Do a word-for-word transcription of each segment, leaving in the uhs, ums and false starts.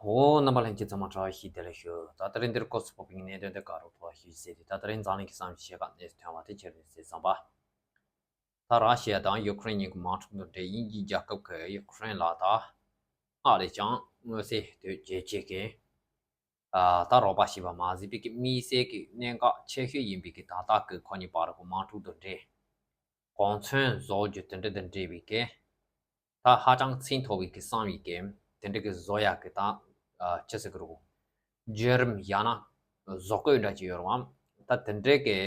ཨོ། རྣམ་པ་ལྷན་རྒྱས་ཚང་མ་བཀྲ་ཤིས་བདེ་ལེགས་ཞུ། ད་ལྟ་རིང་འདིར་སྐོར་སུ་ཕོག་པའི་གནད་དོན་དེ་ག་རུ་ཐོག་ཞུ་ཟེར་ཏེ། ད་ལྟ་རིང་འཛམ་གླིང་གི་བསམ་གཞིག་བྱེད་སྐབས་གནས་སུ་ཐོན་པ་དེ་ཆེད་དུ་ཟེར་བསམ་པ། ད་ར་ཤི་ཡ་དང་ཡུ་ཀེ་རེན་གཉིས་ཀྱི་དམག་འཁྲུག་དང་འབྲེལ་དབྱིན་ཇིའི་རྒྱལ་ཁབ་ཀྱིས་ཡུ་ཀེ་རེན་ལ་ད་སྔར་ལས་ཀྱང་མངོན་གསལ་དོད་རྒྱས་བྱེད་མཁན། ཨ། ད་རོགས་པ་བྱས་པ་མ་ཟད་པའི་གི་དམིགས་བསལ་གྱི་གནད་འགག་ཆེ་ཤོས་ཡིན་པའི་གི་ད་ལྟ་གི་ཁོ་གཉིས་བར་གྱི་དམག་འཁྲུག་དང་འབྲེལ་གོ་མཚོན་བཟོ་རྒྱུ་དེ་འདྲ་དང་འབྲེལ་བའི་གི་ད་ཧ་ཅང་ཚད་མཐོ་བའི་གི་བསམ་ཡས་གི་དེ་འདྲ་གི་བཟོ་ཡག་གི་ད། ཨ། ཅི་ཟེར་གི་རེད། བརྒྱུད་རིམ་ཡང་ན་བཟོ་བཀོད་འདྲ་ཅིག་ཡོད་རེད་བ། ད་དེ་འདྲ་གི་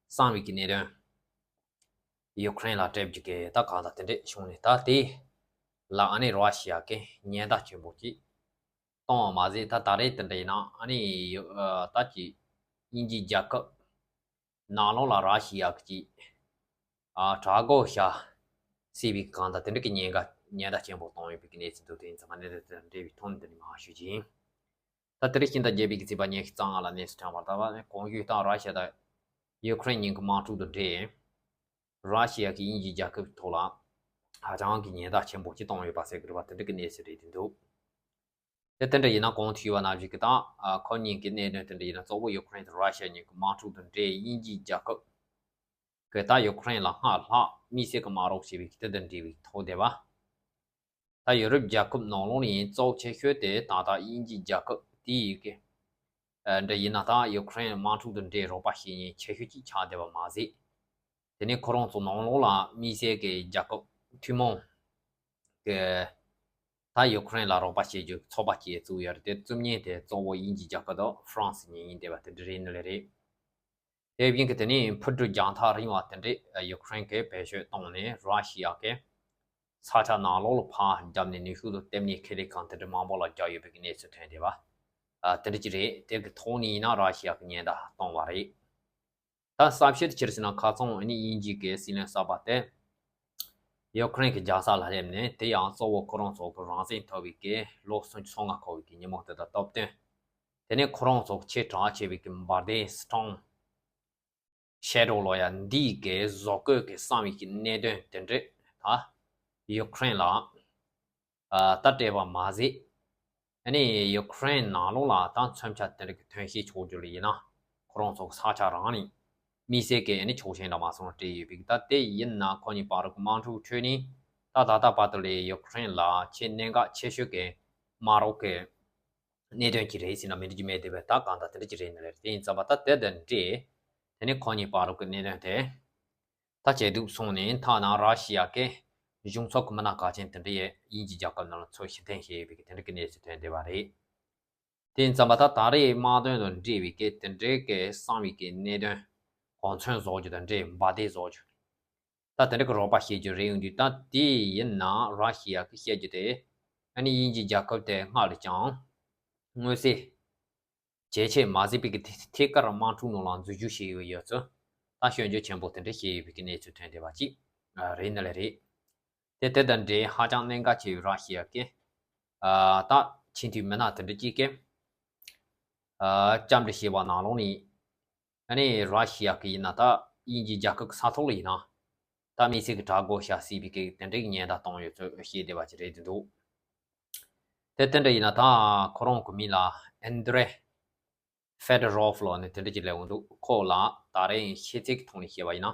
བསམ་ཡས་གི་གནད་དོན་ཡུ་ཀེ་རེན་ལ་སྤྲད་རྒྱུ་གི་ད་གང་ལྟར་དེ་འདྲ་བྱུང་ནས། ད་དེ་ལ་ཨ་ནི་ར་ཤི་ཡ་གི་ཉེན་བརྡ་ཆེན་པོ་ཅིག་བཏང་བ་མ་ཟད། ད་ད་རེས་དེ་འདྲ་ཡིན་ན་ཨ་ནི་ཡུ། ཨ། ད་ཅིག་དབྱིན་ཇིའི་རྒྱལ་ཁབ་ནང་ལོགས་ལ་ར་ཤི་ཡ་གི་ཅིག་ཨ། དྲག་རྒོལ་བྱ་སྲིད་པའི་གང་ལྟར་དེ་འདྲ་གི་ཉེན་ཁ་ཉེན་བརྡ་ཆེན་པོ་བཏང་ཡོད་པའི་གནས་ཚུལ་འདུག་དེ་ཡིན་ཙང་གནད་དོན་དེ་དང་འབྲེལ་བའི་ཐོག་ནས་འདི་ནས་མར་ཞུ་རྒྱུ་ཡིན། ད་དེ་རིང་ཕྱི་ཟླ་བརྒྱད་པའི་གི་ཚེས་པ་ཉི་ཤུ་རྩ་ལྔ་ལ་གནས་སུ་ཐོན་པ། ད་བར་གོང་ཞུས་ལྟར་ར་ཤི་ཡ་དང་ཡུ་ཀེ་རེན་གཉིས་ཀྱི་དམག་འཁྲུག་དང་འབྲེལ། ར་ཤི་ཡ་གིས་དབྱིན་ཇིའི་རྒྱལ་ཁབ་ཐོག་ལ་ཧ་ཅང་གི་ཉེན་བརྡ་ཆེན་པོ་ཅིག་བཏང་ཡོད་པ་ཟེར་གི་རེད་བ། དེ་འདྲ་གི་གནས་ཚུལ་རེད་འདུག་དེ་དེ་འདྲ་ཡིན་ན་གོང་དུ་ཞུས་པ་ནང་བཞིན་གྱི་ད། ཨ། ཁོ་གཉིས་ཀྱི་གནད་དོན་དེ་འདྲ་ཡིན་ན། གཙོ་བོ་ཡུ་ཀེ་རེན་དང་ར་ཤི་ཡ་གཉིས་ཀྱི་དམག་འཁྲུག་དང་འབྲེལ་དབྱིན་ཇིའི་རྒྱལ་ཁབ་ཀྱིས་ད་ཡུ་ཀེ་རེན་ལ་སྔར་ལྷག་དམིགས་བསལ་གྱི་དམག་རོགས་བྱས་པའི་དེ་དང་འབྲེལ་བའི་ཐོག་དེ་བ། ད་ཡུ་རོབ་རྒྱལ་ཁབ་ནང་ལོགས་ནས་གཙོ་བོ་ཆེ་ཤོས་དེ་ད་ལྟ་དབྱིན་ཇིའི་རྒྱལ་ཁབ་དེ་ཡི་གི། ཨ། འདྲ་ཡིན་ན་ད་ཡུ་ཀེ་རེན་དམག་འཁྲུག་དང་འབྲེལ་རོགས་པ་བྱེད་མཁན་ཆེ་ཤོས་ཅིག་ཆགས་བསྡད་པ་མ་ཟད། དེ་ནས་ཁོ་རང་ཚོ་ནང་ལོགས་ལ་དམིགས་བསལ་གྱི་རྒྱལ་ཁབ་ཐུན་མོང་གི་ད་ཡུ་ཀེ་རེན་ལ་རོགས་པ་བྱེད་རྒྱུ་ཚོགས་པ་ཅིག་བཙུགས་ཡོད་རེད། དེ་བཙུགས་མཁན་དེ་གཙོ་བོ་དབྱིན་ཇིའི་རྒྱལ་ཁབ་དང་ཧྥ་རན་སི་གཉིས་ཡིན་བསྡད་པ་དེ་འདྲ་རེད། ནི་ལས་རེད། དེ་བཞིན་གྱི་དེ་ནས་འཕུར་གྲུ་རྒྱང་ཐག་རིང་བ་དེ་འདྲས་ཡུ་ཀེ་རེན་གྱིས་བེད་སྤྱོད་བཏང་ནས་ར་ཤི་ཡ་གི་ས་ཆ་ནང་ལོགས་ལ་ཕར་བརྒྱབ་ནས་ནུས་ཤུགས་དང་ལྟེབ་གཉིས་ཁེ་ལས་ཁང་དེ་འདྲ་མང་པོ་ལ་རྒྱག་ཡོད་པའི་གནས་ཚུལ་ཐོན་བསྡད་པ། ཨ། དེ་འདྲ་ཅིག་རེད། དེ་གི་ཐོག་ནས་ཡིན་ན་ར་ཤི་ཡ་གི་ཉེན་བརྡ་བཏང་བ་རེད། ད་གསལ་བཤད་ཅིག་བྱས་ན་ཁ་སང་ཨ་ནི་དབྱིན་ཇི་གི་སྲིད་བློན་གསར་པ་དེ་ཡུ་ཀེ་རེན་གྱི་རྒྱལ་ས་ལ་སླེབས་ནས། དེ་ཡང་གཙོ་བོ་ཁོ་རང་ཚོ་གི་རང་བཙན་ཐོབ་པའི་གི་ལོ་སུམ་ཅུ་སོ་ལྔ་འཁོར་བའི་གི་ཉིན་མོ་དེ་དང་སྟབས་བསྟུན། དེ་ནས་ཁོ་རང་ཚོ་གི་ཆེས་གྲགས་ཆེ་བའི་གི་འབར་མདེལ་སི་ཊོམ་ཤེ་ཌོ་ལོ་ཡ་འདིའི་གི་བཟོ་བཀོད་ཀྱི་གསང་བའི་གི་གནད་དོན་དེ་འདྲས་ད་ཡུ་ཀེ་རེན་ལ། ཨ། ད་སྤྲད་པ་མ་ཟད། ཨ་ནི་ཡུ་ཀེ་རེན་ནང་ལོགས་ལ་ད་མཚོན་ཆ་དེ་འདྲ་གི་ཐོན་སྐྱེད་ཆོག་རྒྱུ་ལ་ཡིན་ན། ཁོ་རང་ཚོ་གི་ས་ཆ་རང་ནས་དམིགས་བསལ་གྱི་ཨ་ནི་ཆོག་མཆན་འདྲ་མ་སོང་སྤྲད་ཡོད་པའི། ད་དེ་ཡིན་ན་ཁོ་གཉིས་བར་གྱི་དམག་འཁྲུག་ཁྲོད་ནས་ད་ད་ལྟ་བར་དུ་ལ་ཡུ་ཀེ་རེན་ལ་ཆེས་གནད་འགག་ཆེ་ཤོས་ཀྱི་དམག་རོགས་ཀྱི་གནད་དོན་ཅིག་རེད་ཟེར་ན་མི་འགྲིག་རྒྱུ་མེད་བསྡད་པས། ད་གང་ལྟར་དེ་འདྲ་ཅིག་རེད། ནི་ལས་རེད། དེ་ཡིན་ཙམ་པ་ད་དེ་དང་འབྲེལ་དེ་ནས་ཁོ་གཉིས་བར་གྱི་གནད་དོན་དེ་ད་ཇེ་སྡུག་སོང་ནས། མཐའ་ན་ར་ཤི་ཡ་གི་གཞུང་ཚབ་ཀྱི་མི་སྣ་གལ་ཆེན་དེ་འདྲ་ཡིས་དབྱིན་ཇིའི་རྒྱལ་ཁབ་ནང་ལ་ཚུར་ཕྱིར་འཐེན་བྱས་ཡོད་པའི་དེ་འདྲ་གི་གནས་ཚུལ་ཐོན་བསྡད་པ་རེད། དེ་ཡིན་ཙམ་པ་ད་ད་རེས་དམག་དོན་དང་འབྲེལ་བའི་གི་དེ་འདྲའི་གི་གསང་བའི་གི་གནད་དོན་གོ་མཚོན་བཟོ་རྒྱུ་དང་འབྲེལ་འབར་མདེལ་བཟོ་རྒྱུ། ད་དེ་འདྲ་གི་རོགས་པ་བྱེད་རྒྱུ་རེད། ཡོང་དུས་ད་དེ་ཡིན་ན་ར་ཤི་ཡ་གི་བཤད་རྒྱུ་དེ་ཨ་ནི་དབྱིན་ཇིའི་རྒྱལ་ཁབ་དེ་སྔར་ལས་ཀྱང་མངོན་གསལ་ཇེ་ཆེ་མ་ཟད་པའི་གི་ཐད་ཐད་ཀར་དམག་འཁྲུག་ནང་ལ་འཛུལ་ཞུགས་བྱེད་ཀྱི་ཡོད་ཚུལ་ད་སྐྱོན་བརྗོད་ཆེན་པོ་དེ་འདྲ་བྱས་ཡོད་པའི་གི་གནས་ཚུལ་ཐོན་བསྡད་པ་ཅིག་རེད། ནི་ལས་རེད། དེ་དེ་དང་འབྲེལ་ཧ་ཅང་གནད་འགག་ཆེ་བའི་ར་ཤི་ཡ་གི། ཨ། ད་ཆེས་མཐོའི་མི་སྣ་དེ་འདྲ་གཅིག་གིས། ཨ། བཅར་འདྲི་བྱས་པ་ནང་ལོགས་ནས། ཨ་ནི་ར་ཤི་ཡ་གི་ཡིན་ན་ད་དབྱིན་ཇིའི་རྒྱལ་ཁབ་ཀྱི་ས་ཐོག་ལ་ཡིན་ན་ད་དམིགས་བསལ་གྱི་དྲག་རྒོལ་བྱ་སྲིད་པའི་གི་དེ་འདྲའི་ཉེན་བརྡ་བཏང་ཡོད་ཚུལ་བཤད་བསྡད་པ་ཅིག་རེད་འདུག་དེ་དེ་འདྲ་ཡིན་ན་ད་ཁོ་རང་གི་མིང་ལ་ཨན་དྲེ་ཧྥེ་ཌོ་རོབ་ལོ་ནི་དེ་འདྲ་ཅིག་ལབ་ཡོང་འདུག་ཁོ་ལ་ད་རེས་ཤེས་ཚད་ཀྱི་ཐོག་ནས་བཤད་པ་ཡིན་ན་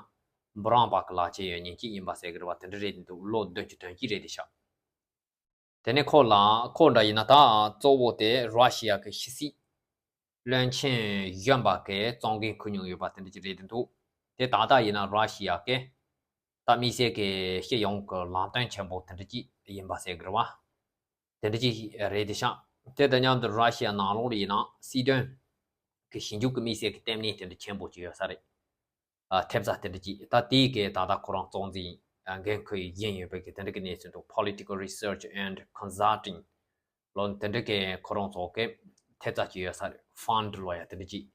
འབུམ་རམས་པ་གི་ལག་ཁྱེར་ཡོད་མཁན་ཅིག་ཡིན་པ་ཟེར་གི་རེད་བ། དེ་འདྲ་རེད་འདུག་ལོ་བདུན་ཅུ་དོན་གཅིག་རེད་དེ་ཤག་དེ་ནས་ཁོ་ལ་ཁོ་འདྲ་ཡིན་ན་ད་གཙོ་བོ་དེ་ར་ཤི་ཡ་གི་ཕྱི་སྲིད་བློན་ཆེན་གཞོན་པ་གི་གཙོ་འགན་འཁུར་མྱོང་ཡོད་པ་དེ་འདྲ་ཅིག་རེད་འདུག་དེ་ད་ལྟ་ཡིན་ན་ར་ཤི་ཡ་གི་ད་དམིགས་བསལ་གྱི་སྤྱི་ཡོངས་ཀྱི་ལམ་སྟོན་ཆེན་པོ་དེ་འདྲ་ཅིག་ཡིན་པ་ཟེར་གི་རེད་བ། དེ་འདྲ་ཅིག་རེད་དེ་ཤག་དེ་དང་མཉམ་དུ་ར་ཤི་ཡ་ནང་ལོགས་ལ་ཡིན་ན་སྲིད་དོན་གྱི་ཞིབ་འཇུག་གི་དམིགས་བསལ་གྱི་ལྟེ་གནས་དེ་འདྲ་ཆེན་པོ་ཅིག་ཡོད་ས་རེད། ཨ། ཐེབས་རྩ་དེ་འདྲ་ཅིག་ད་དེའི་གི་ད་ལྟ་ཁོ་རང་གཙོ་འཛིན་འགན་འཁུར་བཞིན་ཡོད་པའི་གི་དེ་འདྲ་གི་གནས་ཚུལ་འདུག Political Research and Consulting ལོ་དེ་འདྲ་གི་ཁོ་རང་ཚོ་གི་ཐེབས་རྩ་ཅིག་ཡོད་ས་རེད། ཕན་ཌི་ལོ་ཡ་དེ་འདྲ་ཅིག་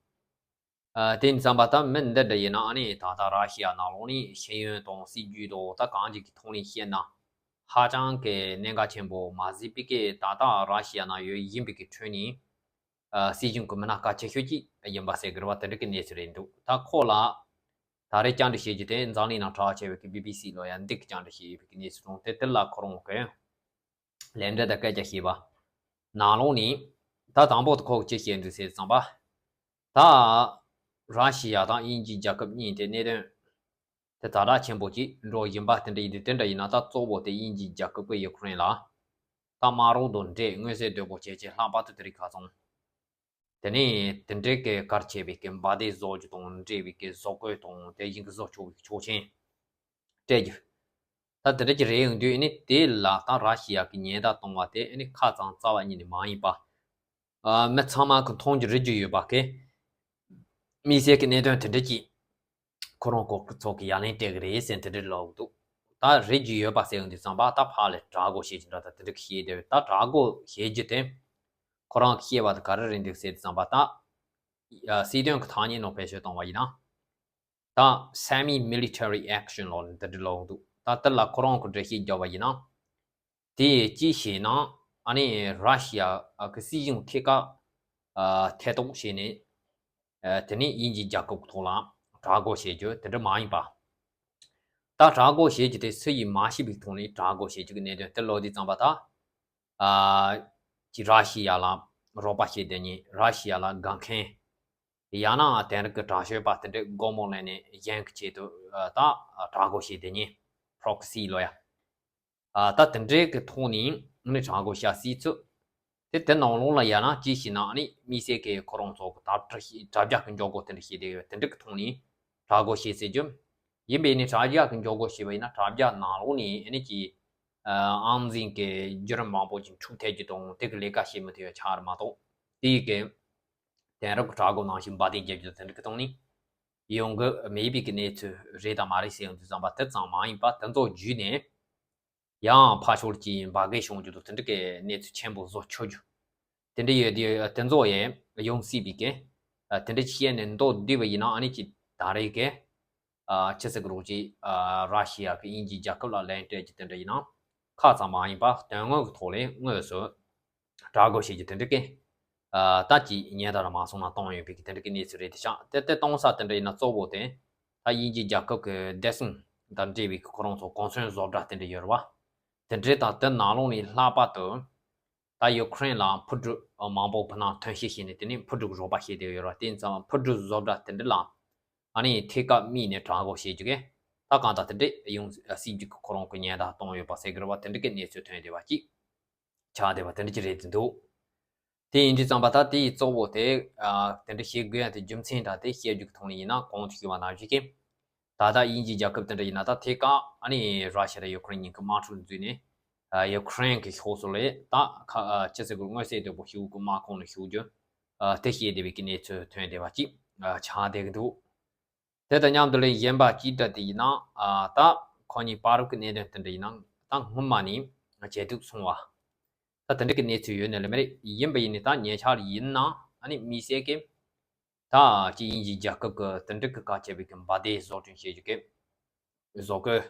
ཨ། དེ་ཡིན་ཙམ་པ་ད་མི་འདི་འདྲ་ཡིན་ན་ཨ་ནི་ད་ལྟ་ར་ཤི་ཡ་ནང་ལོགས་ནས་ཤེས་ཡོན་དང་སྲིད་ཇུས་དང་ད་གང་ཅིག་གི་ཐོག་ནས་བཤད་ན་ཧ་ཅང་གི་གནད་འགག་ཆེན་པོ་མ་ཟད་པའི་གི་ད་ལྟ་ར་ཤི་ཡ་ནང་ཡོད་བཞིན་པའི་གི་ཁྲོད་ནས། ཨ། སྲིད་གཞུང་གི་མི་སྣ་གལ་ཆེ་ཤོས་ཅིག་ཡིན་པ་ཟེར་གི་རེད་བ། དེ་འདྲ་གི་གནས་ཚུལ་རེད་འདུག་ད་ཁོ་ལ་ད་རེས་བཅར་འདྲི་བྱེད་རྒྱུ་དེ་འཛམ་གླིང་ནང་གྲགས་ཆེ་བའི་གི་བི་བི་སི་ལོ་ཡ་འདི་གི་བཅར་འདྲི་བྱེད་ཡོད་པའི་གི་གནས་ཚུལ་རུང་དེ་དེ་ལ་ཁོ་རང་གི་ལན་འདྲི་དང་སྐད་ཆ་བཤད་པ། ནང་ལོགས་ནས་ད་དང་པོ་དེ་ཁོ་གིས་ཅི་བཤད་འདུག་ཟེར་ཙམ་པ། ད་ར་ཤི་ཡ་དང་དབྱིན་ཇིའི་རྒྱལ་ཁབ་གཉིས་དེ་གནད་དོན་དེ་ཛ་དྲག་ཆེན་པོ་ཅིག་འགྲོ་བཞིན་པ་དེ་འདྲ་ཡིན་དུས། དེ་འདྲ་ཡིན་ན་ད་གཙོ་བོ་དེ་དབྱིན་ཇིའི་རྒྱལ་ཁབ་ཀྱིས་ཡུ་ཁུ་རེན་ལ་ད་དམག་རོགས་དང་འདྲེས་མངོན་གསལ་དོད་པོ་བྱས་བྱས་ལྷག་པར་དུ་དེ་རིང་ཁ་སང་དེ་ནས་དེ་འདྲའི་གི་གལ་ཆེ་བའི་གི་འབར་མདེལ་བཟོ་རྒྱུ་དང་འབྲེལ་བའི་གི་བཟོ་བཀོད་དང་དེ་བཞིན་གི་བཟོ་ཆོག་པའི་ཆོག་མཆན་སྤྲད་རྒྱུ། ད་དེ་འདྲ་ཅིག་རེད་ཡོང་དུས་ཨ་ནི་དེ་ལ་ད་ར་ཤི་ཡ་གི་ཉེན་བརྡ་གཏོང་བ་དེ་ཨ་ནི་ཁ་ཚང་རྩ་བ་ཉིད་ནས་མ་ཡིན་པ། ཨ། མི་ཚང་མ་གི་མཐོང་རྒྱུ་རིག་རྒྱུ་ཡོད་པ་གི་དམིགས་བསལ་གྱི་གནད་དོན་དེ་འདྲ་ཅིག་ཁོ་རང་ཁོ་ཚོ་གི་ཡ་ལན་སྤྲད་གི་རེད་ཟེར་དེ་འདྲ་ལབ་འདུག་ད་རིག་རྒྱུ་ཡོད་པ་ཟེར་ཡོང་དུས་ཙམ་པ་ད་ཕར་ལ་དྲག་རྒོལ་བྱེད་ཀྱི་འདྲ། ད་དེ་འདྲ་གི་བཤད་དེ། ད་དྲག་རྒོལ་བྱེད་རྒྱུ་དེ་ཁོ་རང་གི་བཤད་པ་དེ་ག་རེ་རེད་འདུག་ཟེར་དུས་ཙམ་པ། ད་ཡ་སྲིད་དོན་གི་ཐ་སྙད་ནང་བེད་སྤྱོད་བཏང་བ་ཡིན་ན། ད་semi military action ལབ་ནས་དེ་འདྲ་ལབ་འདུག་ད་དེ་ལ་ཁོ་རང་གི་འགྲེལ་བཤད་བརྒྱབ་པ་ཡིན་ན། དེ་ཅི་ཞེ་ན། ཨ་ནི་ར་ཤི་ཡ་གི་སྲིད་གཞུང་ཐད་ཀར་ཨ་ཐེ་གཏོགས་བྱས་ནས། ཨ་དེ་ནས་དབྱིན་ཇིའི་རྒྱལ་ཁབ་ཀྱི་ཐོག་ལ་དྲག་རྒོལ་བྱེད་རྒྱུ་དེ་འདྲ་མ་ཡིན་པ། ད་དྲག་རྒོལ་བྱེད་རྒྱུ་དེ་སུ་ཡིས་མ་ཤེས་པའི་ཐོག་ནས་དྲག་རྒོལ་བྱེད་རྒྱུ་གི་གནད་དོན་དེ་ལབ་དུས་ཙམ་པ། ད་ཨ་ཅི་ར་ཤི་ཡ་ལ་རོགས་པ་བྱེད་བསྡད་མཁན། ར་ཤི་ཡ་ལ་དགའ་མཁན། ཡང་ན་དེང་རབས་ཀྱི་དྲག་སྤྱོད་པ་དེ་འདྲས་སྒོ་མོ་ལེན་ནས་གཞན་གྱི་ཆེད་དུ་ཨ་ད་དྲག་རྒོལ་བྱེད་བསྡད་མཁན། པྲོག་སི་ལབ་ཡ། ཨ་ད་དེ་འདྲས་ཀྱི་ཐོག་ནས་ནི་དྲག་རྒོལ་བྱ་སྲིད་ཚུལ་དེ། དེ་ནང་ལོགས་ལ་ཡང་ན་ཅི་ཞིག་ན་ཨ་ནི་དམིགས་བསལ་གྱི་ཁོ་རང་ཚོ་གི་དྲ་དྲ་དྲ་རྒྱ་གི་འཇོག་སྒོ་དེ་འདྲ་བྱེད་བསྡད་ཡོད། དེ་འདྲས་ཀྱི་ཐོག་ནས་དྲག་རྒོལ་བྱེད་ཟེར་རྒྱུ་ཡིན་པས་ནི། དྲ་རྒྱ་གི་འཇོག་སྒོ་བྱས་པ་ཡིན་ན་དྲ་རྒྱ་ནང་ལོགས་ནས་ཨ་ནི་ཀྱི་ཨ་ཨང་འཛིན་གྱི་བརྒྱུད་རིམ་མང་པོ་ཅིག་འཁྲུག་ཐེབས་རྒྱུ་དང་། དེ་གི་ལས་ཀ་བྱེད་མི་ཐུབ་ཡ་ཆགས་རེད་མ་གཏོགས། དེ་ཡི་གི་དེང་རབས་ཀྱི་དྲག་རྒོལ་ནང་བཞིན་འབར་མདེལ་རྒྱག་རྒྱུ་དེ་འདྲ་གི་སྟེང་ནས་ཡོང་གི་མེད་པའི་གི་གནས་ཚུལ་རེད་དམ་མ་རེད་ཟེར་ཡོང་དུས་ཙམ་པ། དེ་ཙམ་མ་ཡིན་པ། དེ་ཚོ་བརྒྱུད་ནས་ཡང་ཕར་ཕྱོགས་ཀྱི་འབར་གས་བྱུང་རྒྱུ་དང་དེ་འདྲ་གི་གནས་ཚུལ་ཆེན་པོ་བཟོ་ཆོག་རྒྱུ་དེ་འདྲ་ཡོད་དེ། དེ་ཚོ་ཡང་ཡོང་སྲིད་པའི་གི་དེ་འདྲ་བཤད་ནས་འདུག་བསྡད་པ་ཡིན་ན། ཨ་ནི་ཀྱི་ད་རེས་གི་ཨ་ཆི་ཟེར་གི་རེད། ཅིག་ཨ་ར་ཤི་ཡ་གི་དབྱིན་ཇིའི་རྒྱལ་ཁབ་ལ་ལན་སྤྲད་རྒྱུ་དེ་འདྲ་ཡིན་ན། ཁ་ཙམ་མ་ཡིན་པ་དོན་དངོས་ཀྱི་ཐོག་ལ་དངོས་སུ་དྲག་རྒོལ་བྱེད་རྒྱུ་དེ་འདྲ་གི་ཨ་ད་ཅིག་ཉེན་བརྡ་ར་མ་སོང་ན་གཏོང་ཡོད་པའི་གི་དེ་འདྲ་གི་གནས་ཚུལ་རེད་དེ་ཤག་དེ་དེ་གཏོང་ས་དེ་འདྲ་ཡིན་ན་གཙོ་བོ་དེ་ད་དབྱིན་ཇིའི་རྒྱལ་ཁབ་ཀྱི་བདེ་སྲུང་དང་འབྲེལ་བའི་གི་ཁོ་རང་ཚོ་གོ་མཚོན་བཟོ་གྲྭ་དེ་འདྲ་ཡོད་རེད་བ། དེ་འདྲ་དང་དེ་ནང་ལོགས་ནས་ལྷག་པར་དུ་ད་ཡུ་ཁུ་རེན་ལ་འཕུར་གྲུ་མང་པོ་ཕུ་ནང་ཐོན་སྐྱེད་བྱས་ནས་དེ་ནས་འཕུར་གྲུ་གི་རོགས་པ་བྱེད་བསྡད་ཡོད་རེད་བ། དེ་ཙང་འཕུར་གྲུ་བཟོ་གྲྭ་དེ་འདྲ་ལ་ཨ་ནི་ཐད་ཀར་དམིགས་ནས་དྲག་རྒོལ་བྱེད་རྒྱུ་གི་ད་གང་ལྟར་དེ་འདྲས་ཡོང་སྲིད་རྒྱུ་གི་ཁོ་རང་གི་ཉེན་བརྡ་གཏོང་ཡོད་པ་ཟེར་གི་རེད་བ། དེ་འདྲ་གི་གནས་ཚུལ་ཐོན་བསྡད་པ་ཅིག་ཆགས་བསྡད་པ་དེ་འདྲ་ཅིག་རེད་འདུག་དེ་ཡིན་དུས་ཙམ་པ་ད་དེ་ཡི་གཙོ་བོ་དེ་ཨ་དེ་འདྲ་བྱེད་དགོས་ཡ་དེ་རྒྱུ་མཚན་འདྲ་དེ་བཤད་རྒྱུ་གི་ཐོག་ནས་ཡིན་ན། གོང་དུ་ཞུས་པ་ནང་བཞིན་གྱི་ད་ལྟ་དབྱིན་ཇིའི་རྒྱལ་ཁབ་དེ་འདྲ་ཡིན་ན་ད་ཐད་ཀར་ཨ་ནི་ར་ཤི་ཡ་དང་ཡུ་ཁུ་རེན་གཉིས་ཀྱི་དམག་འཁྲུག་བརྒྱུད་ནས་ཨ་ཡུ་ཁུ་རེན་གྱི་ཕྱོགས་སུ་ལ་ད་ཁ་ཨ་ཅི་ཟེར་དགོས། མངོན་གསལ་དོད་པོ་ཞིག་གི་དམག་ཁོངས་ནས་ཞུགས་རྒྱུ་ཨ་དེ་བཤད་བསྡད་པའི་གི་གནས་ཚུལ་ཐོན་བསྡད་པ་ཅིག་ཨ་ཆགས་བསྡད་ཀྱི་འདུག་དེ་དང་མཉམ་དུ་ལས་གཞན་པ་ཅིག་འདྲ་དེ་ཡིན་ན། ཨ་ད་ཁོ་གཉིས་བར་གྱི་གནད་དོན་དེ་འདྲ་ཡིན་ན་ད་སྔོན་མ་ནས་ཇེ་སྡུག་སོང་བ། ད་དེ་འདྲ་གི་གནས་ཚུལ་ཡོད་ནི་ལ་མ་རེད། ཡིན་པ་ཡིན་ནི་ད་ཉེ་ཆར་ཡིན་ན་ཨ་ནི་དམིགས་བསལ་གྱི་ད་ཅིག་དབྱིན་ཇིའི་རྒྱལ་ཁབ་ཀྱི་དེ་འདྲ་གི་གལ་ཆེ་བའི་གི་འབར་མདེལ་བཟོ་སྐྲུན་བྱེད་རྒྱུ་གི་བཟོ་བཀོད།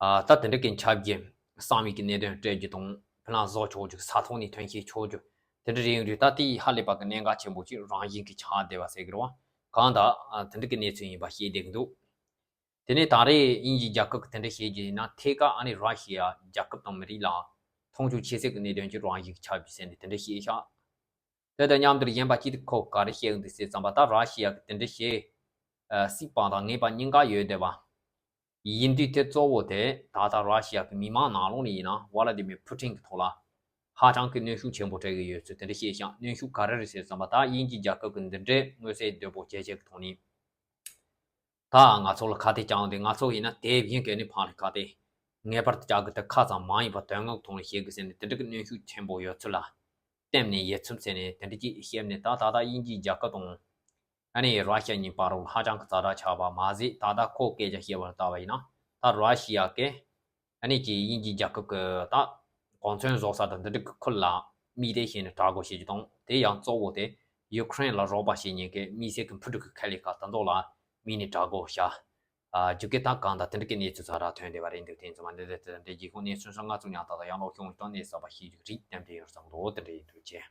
ཨ་ད་དེ་འདྲ་གི་ཁྱབ་རྒྱ་གསང་བའི་གི་གནད་དོན་སྤྲད་རྒྱུ་དང་། ཕི་ལང་བཟོ་ཆོག་རྒྱུ། ས་ཐོག་ནས་ཐོན་སྐྱེད་ཆོག་རྒྱུ་དེ་འདྲ་རེད་ཡོང་དུས། ད་དེ་ཧ་ལས་པ་གི་གནད་འགག་ཆེན་པོ་ཅིག་རང་བཞིན་གྱི་ཆགས་བསྡད་པ་ཟེར་གི་རེད་བ། གང་ལྟར་ཨ་དེ་འདྲ་གི་གནས་ཚུལ་ཡིན་པ་ཤེས་བསྡད་ཀྱི་འདུག་དེ་ནས་ད་རེས་དབྱིན་ཇིའི་རྒྱལ་ཁབ་ཀྱིས་དེ་འདྲ་བྱེད་རྒྱུ་ཡིན་ན་ཐད་ཀར་ཨ་ནི་ར་ཤི་ཡ་རྒྱལ་ཁབ་དང་མི་རིགས་ལ་མཐོང་ཆུང་བྱེད་སའི་གི་གནད་དོན་གྱི་རང་བཞིན་གྱི་ཆགས་རྒྱུ་ཟེར་ནས་དེ་འདྲ་བཤད་ཤག་དེ་དང་མཉམ་དུ་གཞན་པ་གཅིག་དེ་ཁོ་ག་རེ་བཤད་ཀྱི་འདུག་ཟེར་ཙམ་པ། ད་ར་ཤི་ཡ་གིས་དེ་འདྲ་བྱེད་ཨ་སྲིད་པ་དང་ངེས་པ་གཉིས་ཀ་ཡོད་བསྡད་པ། ཡིན་དུས་དེ་གཙོ་བོ་དེ་ད་ལྟ་ར་ཤི་ཡ་གི་མི་མང་ནང་ལོགས་ནས་ཡིན་ན་ཝ་ལ་ཏི་མིར་ཕུ་ཊིན་གི་ཐོག་ལ་ཧ་ཅང་གི་གནོན་ཤུགས་ཆེན་པོ་སྤྲད་ཀྱི་ཡོད་ཚུལ་དེ་འདྲ་བཤད་ཤག་གནོན་ཤུགས་ག་རེ་རེད་ཟེར་ཙམ་པ། ད་དབྱིན་ཇིའི་རྒྱལ་ཁབ་ཀྱིས་འདི་འདྲའི་མངོན་གསལ་དོད་པོ་བྱས་བྱས་ཀྱི་ཐོག་ནས། ད་ང་ཚོ་ལ་ཁ་གཏད་བཅག་འདུག་ང་ཚོ་ཡིན་ན་དེབ་ཡིན་གལ་ནི་ཕང་རེ་ཁ་གཏད་ངེས་པར་དུ་བཅག་གི། ད་ཁ་ཙམ་མ་ཡིན་པར་དོན་དངོས་ཐོག་ནས་བཤད་དགོས་ཟེར་ནས་དེ་འདྲ་གི་གནོན་ཤུགས་ཆེན་པོ་ཡོད་ཚུལ་ལ་བརྟེན་ནས་ཡོད་ཚུལ་ཟེར་ནས་དེ་འདྲ་ཅིག་བཤད་ནས། ད་ད་ལྟ་དབྱིན་ཇིའི་རྒྱལ་ཁབ་དང་ཨ་ནི་ར་ཤི་ཡ་གཉིས་བར་ལ་ཧ་ཅང་གི་ཛ་དྲག་ཆགས་པ་མ་ཟད། ད་ལྟ་ཁོ་སྐད་ཆ་བཤད་པ་ལ་བལྟས་པ་ཡིན་ན་ད་ར་ཤི་ཡ་གི་ཨ་ནི་ཀྱི་དབྱིན་ཇིའི་རྒྱལ་ཁབ་ཀྱི་ད་གོ་མཚོན་བཟོ་ས་དང་འདི་འདྲ་གི་ཁུལ་ལ་དམིགས་ཏེ་བྱས་ནས་དྲག་རྒོལ་བྱེད་རྒྱུ་དང་། དེ་ཡང་གཙོ་བོ་དེ་ཡུ་ཁུ་རེན་ལ་རོགས་པ་བྱེད་མཁན་གྱི་དམིགས་བསལ་གྱི་འཕུར་གྲུ་གི་ཁ་ལས་ཁ་ད་མདོ་ལ་དམིགས་ནས་དྲག་རྒོལ་བྱ་རྒྱུ་གི་ད་གང་ལྟར་དེ་འདྲ་གི་གནས་ཚུལ་ཛ་དྲག་ཐོན་བསྡད་པ་རེད་འདུག་དེ་ཚོ་མ་འདི་འདི་འདི་འདི་རྒྱལ་ཁོངས་གནས་ཚུལ་སོགས་ང་ཚོ་ཉག་ཏག་ཏག་ཡང་ལོག་ཤོང་དང་གནས་ཚུལ་གསར་པ་ཤེས་རྒྱུ་རིགས་གཏན་འཁེལ་ཡོད་བསམ་འདུག་དེ་འདྲ་ཡིན་འདུག་ཅེས།